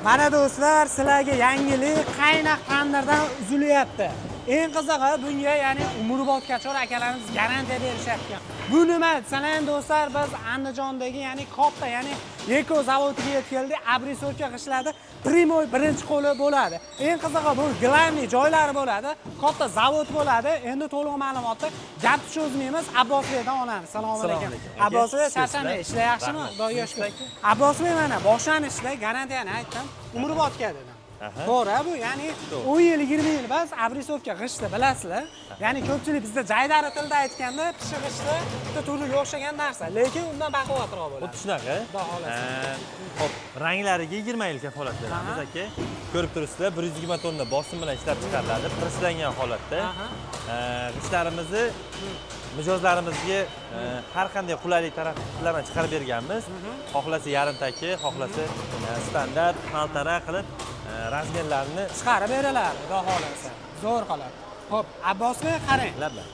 Mana do'stlar, sizlarga yangilik qaynoq tandirdan uzilyapti. Eng qizig'i bunga, ya'ni umrbodgacha akalarimiz garantiya berishyapti. Bu nima desalar ham do'stlar, biz Andijondagi, ya'ni katta, ya'ni Eko zavodiga yetib keldik. Обрисовка g'ishtlarni прямой birinchi qo'li bo'ladi. Eng qizig'i bu главный joylari bo'ladi. Katta zavod bo'ladi. Endi to'liq ma'lumotni gap cho'zmaymiz, Abbosbekdan olamiz. Assalomu alaykum. Alaykum, aka. Abbosbek, charchamang, ishlar yaxshimi? Rahmat. Xudoga shukur. Abbosbek, mana boshlanishda garantiyani aytdim, umrbodga dedim. To'g'ri, bu ya'ni 10 yil, 20 yil emas, обрисовка g'ishtni bilasizlar. Ya'ni ko'pchilik bizda jaydari tilda aytganda pishiq g'ishtni bitta turliga o'xshagan narsa, lekin undan baquvvatroq bo'ladi. Xuddi shunaqa. Xudo xohlasa. Xo'p, ranglariga 20 yil kafolat beramiz, aka. Ko'rib turibsizlar, 120 tonna bosim bilan ishlab chiqariladi, presslangan holatda. G'ishtlarimizni mijozlarimizga har qanday qulaylik taraflama chiqarib berganmiz. Xohlasa yarim taki, xohlasa standart, полтора qilib размер larini Chiqarib beriladi, Xudo xohlasa. Zo'r qoladi. Xo'p, Abbosbek, qarang. Lablar.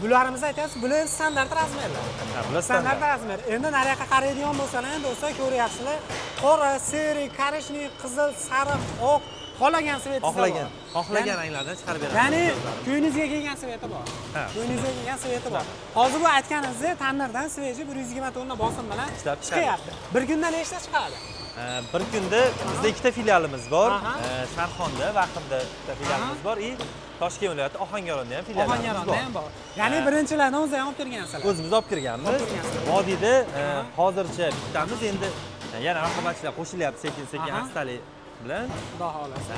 Bularimizni aytyapsiz, bular standart размер lar. Ha, bular standart standart. Размер. Endi nariyoqqa qaraydigan bo'lsalar ham do'stlar, ko'ryapsizlar. Qora, серый, коричневый, qizil, sariq, oq, xohlagan цвет ingizda Xohlagan, bor. xohlagan ranglardan chiqarib beramiz. Ya'ni mijozlarimiz. ko'nglingizga kelgan цвет i bor. Ha. Ko'nglingizga kelgan цвет i bor. Hozir bu aytganingizdek tandirdan свежий 120 tonna bosim bilan Ishlab chiqyapti. Bir kunda nechta chiqadi? Bir kunda bizda ikkita filialimiz bor. Sharxonda, Vaxmda ikkita filialimiz bor и Toshkent viloyati Ohangaronda ham filiallarimiz Ohangaronda bor. ham bor. Ya'ni birinchilardan o'zi ham olib kirgansizlar. O'zimiz olib kirganmiz. Olib kirgansizlar. Vodiyda hozircha bittamiz, endi yana raqobatchilar qo'shilyapti sekin-sekin, astalik bilan. Xudo xohlasa.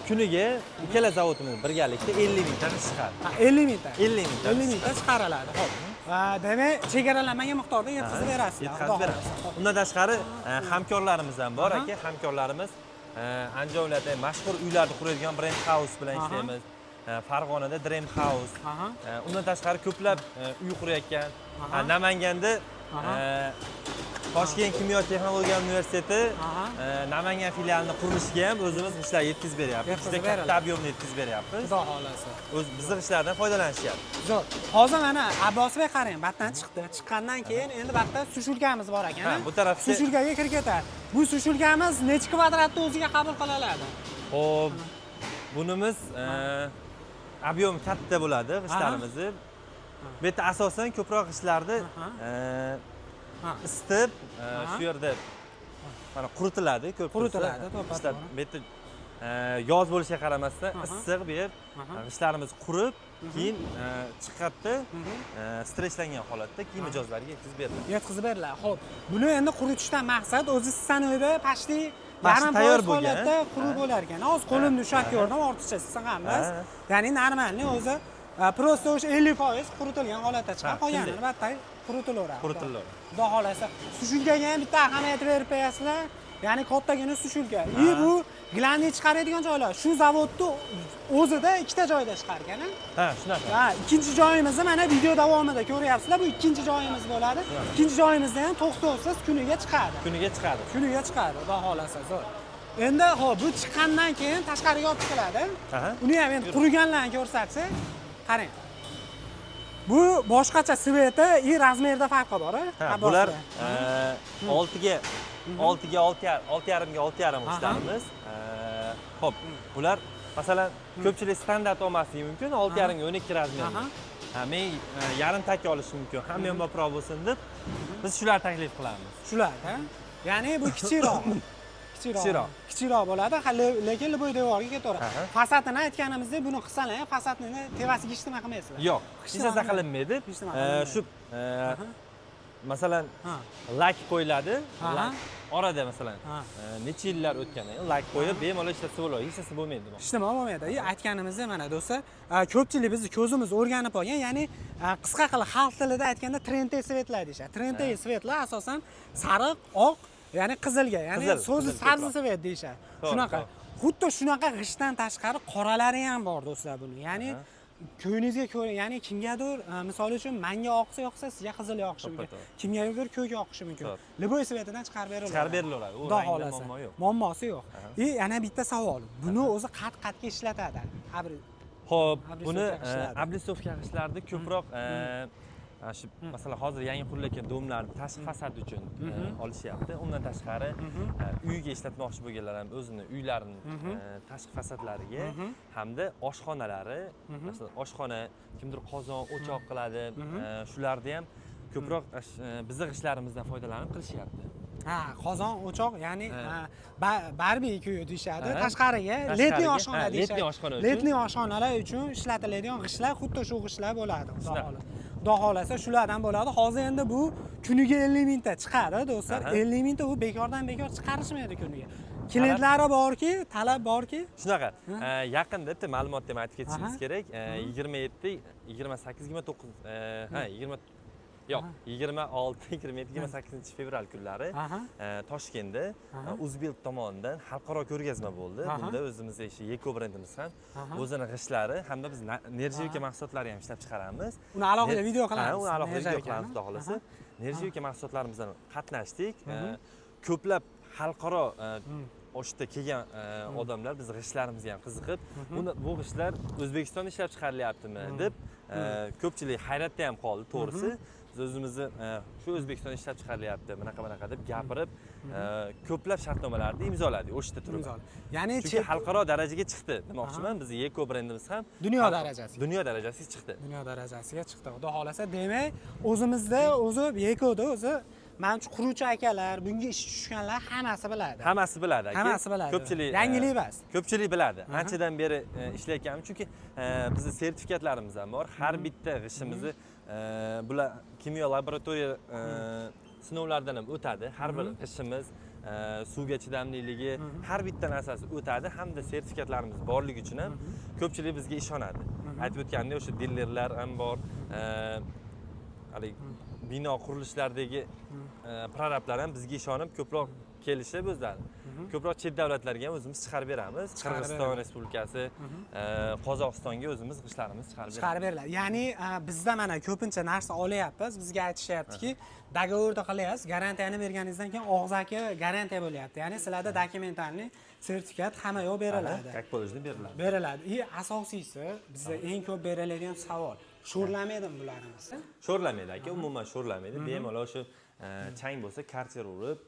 Kuniga ikkala zavodimiz birgalikda 50 mingta g'isht chiqadi. Ha, 50 mingta. 50 mingta. 50 mingta chiqariladi. Xo'p. Va demak, chegaralanmagan miqdorda yetkazib berasizlar. Yetkazib Xudo beramiz. xohlasa. Xo'p. Undan tashqari hamkorlarimiz ham bor, aka. Hamkorlarimiz Andijon viloyatida mashhur uylarni quradigan Brand House bilan ishlaymiz. Farg'onada Dream House. Undan tashqari ko'plab uy qurayotgan. Namanganda Toshkent kimyo texnologiya universiteti Namangan filialini qurilishiga ham o'zimiz g'ishtlar yetkazib beryapmiz. Yetkazib Juda katta beriladi. объем da yetkazib beryapmiz. Xudo xohlasa. O'z bizni g'ishtlardan foydalanishyapti. Zo'r. Hozir mana Abbosbek, qarang, batdan chiqdi. Chiqqandan keyin endi batda сушилка miz bor ekan. Ha, bu tarafga- сушилка ga kirib ketadi. Bu сушилка miz necha kvadratni o'ziga qabul qila oladi? Xo'p, bunimiz объем katta bo'ladi g'ishtlarimizni. Bu yerda asosan ko'proq g'ishtlarni isitib, shu yerda mana quritiladi, ko'rib Quritiladi, turibsiz. to'ppa G'ishtlar to'g'ri. bu yerda yoz bo'lishiga qaramasdan issiq bu yer. G'ishtlarimiz qurib, keyin chiqadida stresslangan holatda keyin mijozlarga yetkazib beriladi. Yetkazib beriladi. Xo'p, buni endi quritishdan maqsad o'zi stanokda почти Почти yarim tayyor foiz bo'lgan. holatda quruq bo'lar ekan. Hozir qo'limni ushlab ko'rdim, ortiqcha issiq emas. Ya'ni нормальный o'zi, просто o'sha 50% quritilgan holatda chiqadi, Ha, qolgani shunday. albatta quritilaveradi. Quritilaveradi. Xudo xohlasa. Сушилка ga ham bitta ahamiyat berib qo'yasizlar. Ya'ni kattagina сушилка. И bu главный chiqaradigan joylar. Shu zavodni o'zida ikkita joyda chiqarkan. Ha, shunaqa. Ha, ikkinchi joyimizni mana video davomida ko'ryapsizlar. Bu ikkinchi joyimiz bo'ladi. Ikkinchi joyimizda ham to'xtovsiz kuniga chiqadi. Kuniga chiqadi. Kuniga chiqadi, Xudo xohlasa, zo'r. Endi xo'p, bu chiqqandan keyin tashqariga olib chiqiladi. Aha. Uni ham endi quriganlarni ko'rsatsak, qarang. Bu boshqacha цвет i и размер da farqi bor, a? Ha, Abbosda. bular oltiga olti yarim, 6,5ga 6,5 g'ishtlarimiz. Xo'p, bular masalan ko'pchilik standart olmasligi mumkin, 6,5ga 12 размер. Ha, men yarim taki olishim mumkin, hamyonboproq bo'lsin deb biz shularni taklif qilamiz. Shular, ha? Ya'ni bu kichikroq. Kichikroq. Kichikroq. Kichikroq bo'ladi, lekin любой devorga ketaveradi. Fasadini aytganimizdek, buni qilsalar ham fasadini tevasiga hech nima qilmaysizlar. Yo'q, Hech hech narsa nima qilinmaydi. Hech nima qilinmaydi. Shu masalan lak qo'yiladi. Lak orada masalan necha yillar o'tgandan keyin lak qo'yib bemalol ishlatsa bo'ladi, hech narsa bo'lmaydi. Hech nima bo'lmaydi. И aytganimizdek, mana do'stlar, ko'pchilik bizni ko'zimiz o'rganib qolgan, ya'ni qisqa qilib xalq tilida aytganda trendli цвет lar deyishadi. Trendli цвет lar asosan sariq, oq, ya'ni qizilga, ya'ni Qizil, so'zi qizil sabzi ko'proq. цвет deyishadi. To'g'ri, Shunaqa. to'g'ri. Xuddi shunaqa g'ishtdan tashqari qoralari ham bor do'stlar buni. Ya'ni ko'nglingizni ko'ring, ya'ni kimgadir, misol uchun manga oqsa yoqsa, sizga qizil yoqishi mumkin. To'ppa-to'g'ri. Kimgadir ko'k yoqishi mumkin. To'g'ri. Любой цвет idan chiqarib beriladi. Chiqarib berilaveradi. U Xudo rangda xohlasa. muammo yo'q. Muammosi yo'q. И yana bitta savol. Buni o'zi qat qatga ishlatadi? Xo'p, buni Облицовка g'ishtlarni. Облицовка g'ishtlarni ko'proq Shu masalan hozir yangi qurilayotgan domlarni tashqi fasadi uchun olishyapti. Undan tashqari uyga ishlatmoqchi bo'lganlar ham o'zini uylarini tashqi fasadlariga hamda oshxonalari, masalan oshxona kimdir qozon, o'choq qiladi, shularni ham ko'proq bizni g'ishtlarimizdan foydalanib qilishyapti. Ha, qozon, o'choq, ya'ni barbekyu deyishadi. Tashqariga летний oshxona deyishadi. Летний oshxona uchun. Летний oshxonalar uchun ishlatiladigan g'ishtlar xuddi shu g'ishtlar bo'ladi, xudo xohlasa. Xudo xohlasa shulardan bo'ladi. Hozir endi bu kuniga 50 mingta chiqadi, do'stlar. 50 mingta u bekordan bekor chiqarishmaydi kuniga. Klientlari borki, talab borki. Shunaqa. Yaqinda bitta ma'lumotni ham aytib ketishimiz kerak. 27, 28, 29, ha, 20 yo'q, 26, 27, 28 fevral kunlari Toshkentda Uzbuild tomonidan xalqaro ko'rgazma bo'ldi. Bunda o'zimizni shu Eko brendimiz ham o'zini g'ishlari hamda biz нержавейка mahsulotlari ham ishlab chiqaramiz. Uni alohida video qilamiz. Ha, uni alohida video Нержавейка ni. qilamiz, xudo xohlasa. Нержавейка mahsulotlarimizdan qatnashdik. Ko'plab xalqaro o'sha kelgan odamlar biz g'ishtlarimizga ham qiziqib, buni bu g'ishtlar O'zbekistonda ishlab chiqarilyaptimi deb ko'pchilik hayratda ham qoldi, to'g'risi. Biz o'zimizni shu O'zbekistonda ishlab chiqarilyapti, bunaqa bunaqa deb gapirib, ko'plab shartnomalarni imzoladik o'sha yerda turib. Ya'ni chunki xalqaro darajaga chiqdi demoqchiman, bizni Eko brendimiz ham dunyo darajasiga. Dunyo darajasiga chiqdi. Dunyo darajasiga chiqdi. Xudo xohlasa, demak, o'zimizda o'zi Ekoda o'zi manimcha quruvchi akalar, bunga ish tushganlar hammasi biladi. Hammasi biladi aka. Hammasi biladi. Ko'pchilik yangilik emas. Ko'pchilik biladi. Anchadan beri ishlayotganmiz, chunki bizni sertifikatlarimiz ham bor. Har bitta g'ishimizni bular kimyo laboratoriya sinovlaridan ham o'tadi. Har bir g'ishimiz suvga chidamliligi, har bitta narsasi o'tadi hamda sertifikatlarimiz borligi uchun ham ko'pchilik bizga ishonadi. Aytib o'tganimdek, o'sha dilerlar ham bor. Haligi bino qurilishlaridagi prorablar ham bizga ishonib ko'proq kelishib o'zlari. Ko'proq chet davlatlarga ham o'zimiz chiqarib beramiz. Qirg'iziston Respublikasi, Qozog'istonga o'zimiz g'ishtlarimizni chiqarib beramiz. Chiqarib beriladi. Ya'ni bizda mana ko'pincha narsa olyapmiz, bizga aytishyaptiki, договор da qilyapsiz, garantiyani berganingizdan keyin og'zaki garantiya bo'lyapti. Ya'ni sizlarda документальный sertifikat hamma yoq beriladi. Как положено beriladi. Beriladi. И asosiysi bizda eng ko'p beriladigan savol. Sho'rlamaydimi bularimiz? Sho'rlamaydi aka, umuman sho'rlamaydi. Bemalol shu chang bo'lsa karcher urib,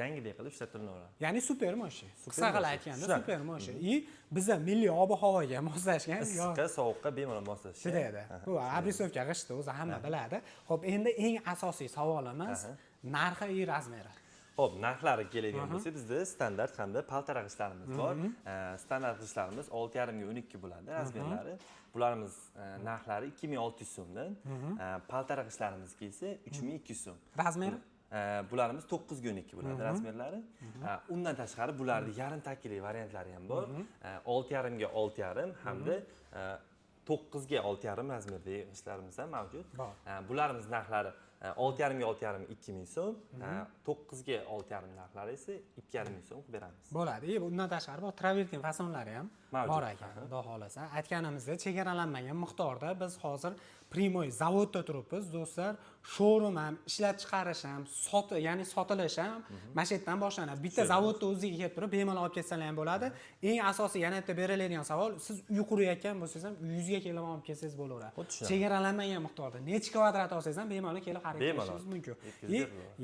yangidek qilib ishlatilaveradi. Ya'ni super mashina. Qisqa qilib aytganda super mashina. И biza milliy ob-havoga moslashgan. Issiqqa, sovuqqa bemalol moslashgan. Chidaydi. Bu обрисовка g'ishti o'zi hamma biladi. Xo'p, endi eng asosiy savolimiz narxi и razmeri. Xo'p, narxlari keladigan bo'lsak, bizda standart hamda paltara g'ishtlarimiz bor. Standart g'ishtlarimiz 6,5 ga 12 bo'ladi razmerlari. Bularimiz narxlari 2600 so'mdan. Paltara g'ishtlarimiz esa 3200 so'm. Razmeri? Bularimiz 9 ga 12 bo'ladi razmerlari. Undan tashqari bularni yarim takkili variantlari ham bor. 6,5 ga 6,5 hamda 9 ga 6,5 razmerdagi g'ishtlarimiz ham mavjud. Bularimiz narxlari 6,5 ga 6,5 2000 so'm, 9 ga 6,5 narxlari esa 2,5 ming so'm qilib beramiz. Bo'ladi. И bundan tashqari bu travertin fasonlari ham bor ekan, xudo xohlasa. Aytganimizdek, chegaralanmagan miqdorda biz hozir прямой zavodda turibmiz, do'stlar. Showroom ham, ishlab chiqarish ham, ya'ni sotilish ham mana shu yerdan boshlanadi. Bitta zavodda o'ziga kelib turib, bemalol olib ketsalar ham bo'ladi. Eng asosiy yana bitta beriladigan savol, siz uy qurayotgan bo'lsangiz ham uyingizga kelib olib kelsangiz bo'laveradi. Chegaralanmagan miqdorda necha kvadrat olsangiz ham bemalol kelib xarid qilishingiz mumkin.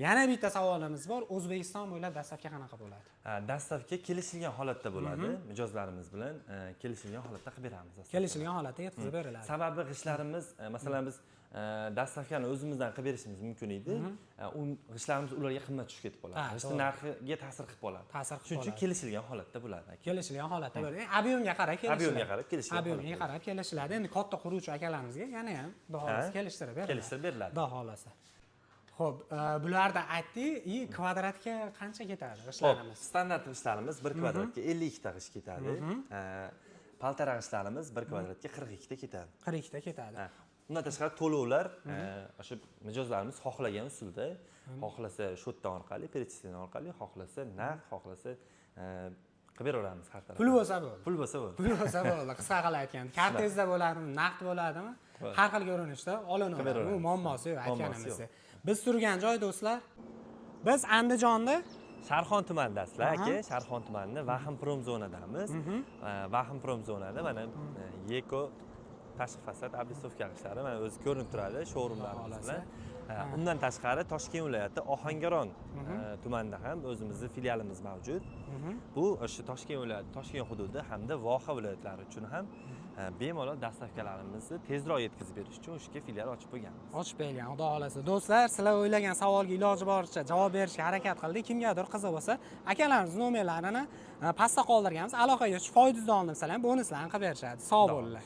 Yana bitta savolimiz bor, O'zbekiston bo'ylab dastavka qanaqa bo'ladi? Dastavka kelishilgan holatda bo'ladi. Mijozlarimiz bilan kelishilgan holatda qilib beramiz. Kelishilgan holatda yetkazib beriladi. Sababi g'ishtlarimiz, masalan biz dastavkani o'zimizdan qilib berishimiz mumkin edi. U g'ishtlarimiz ularga qimmat tushib ketib qoladi. G'ishtning narxiga ta'sir qilib qoladi. Ta'sir qilib Shuning uchun kelishilgan holatda bo'ladi. Kelishilgan holatda bo'ladi. Объем ga qarab kelishiladi. Объем ga qarab kelishiladi. Объем ga qarab kelishiladi. Endi katta quruvchi akalarimizga yana ham xudo xohlasa kelishtirib beriladi. Kelishtirib beriladi. Xudo xohlasa. Xo'p, bularda aytdik, и kvadratga qancha ketadi g'ishtlarimiz? Xo'p, standart g'ishtlarimiz 1 kvadratga 52 ta g'isht ketadi. Paltara g'ishtlarimiz 1 kvadratga 42 ta ketadi. 42 ta ketadi. Undan tashqari to'lovlar o'sha mijozlarimiz xohlagan usulda, xohlasa счёт dan orqali, перечисление orqali, xohlasa naqd, xohlasa qilib beraveramiz har tarafdan. Pul bo'lsa bo'ldi. Pul bo'lsa bo'ldi. Pul bo'lsa bo'ldi. Qisqa qilib aytganda, kartangizda bo'ladimi, naqd bo'ladimi? Har xil ko'rinishda olinaveradi. Bu muammosi yo'q aytganimizdek. Biz turgan joy do'stlar, biz Andijonda Sharxon tumanidasizlar aka, Sharxon tumanida Vahm Prom zonadamiz. Vahm Prom zonada mana Eko Tashqi fasad облицовка g'ishlari mana o'zi ko'rinib turadi showroomlarimiz Xudo bilan. Ha, undan tashqari Toshkent viloyati Ohangaron tumanida ham o'zimizni filialimiz mavjud. Bu o'sha Toshkent viloyati, Toshkent hududi hamda voha viloyatlari uchun ham bemalol доставка larimizni tezroq yetkazib berish uchun o'sha filial ochib qo'yganmiz. Ochib berilgan, xudo xohlasa. Do'stlar, sizlar o'ylagan savolga iloji boricha javob berishga harakat qildik. Kimgadir qiziq bo'lsa, akalarimiz nomerlarini pastda qoldirganmiz. Aloqaga tushib, foydangizdan oldin sizlar ham bonuslarni qilib berishadi. Sog' bo'linglar.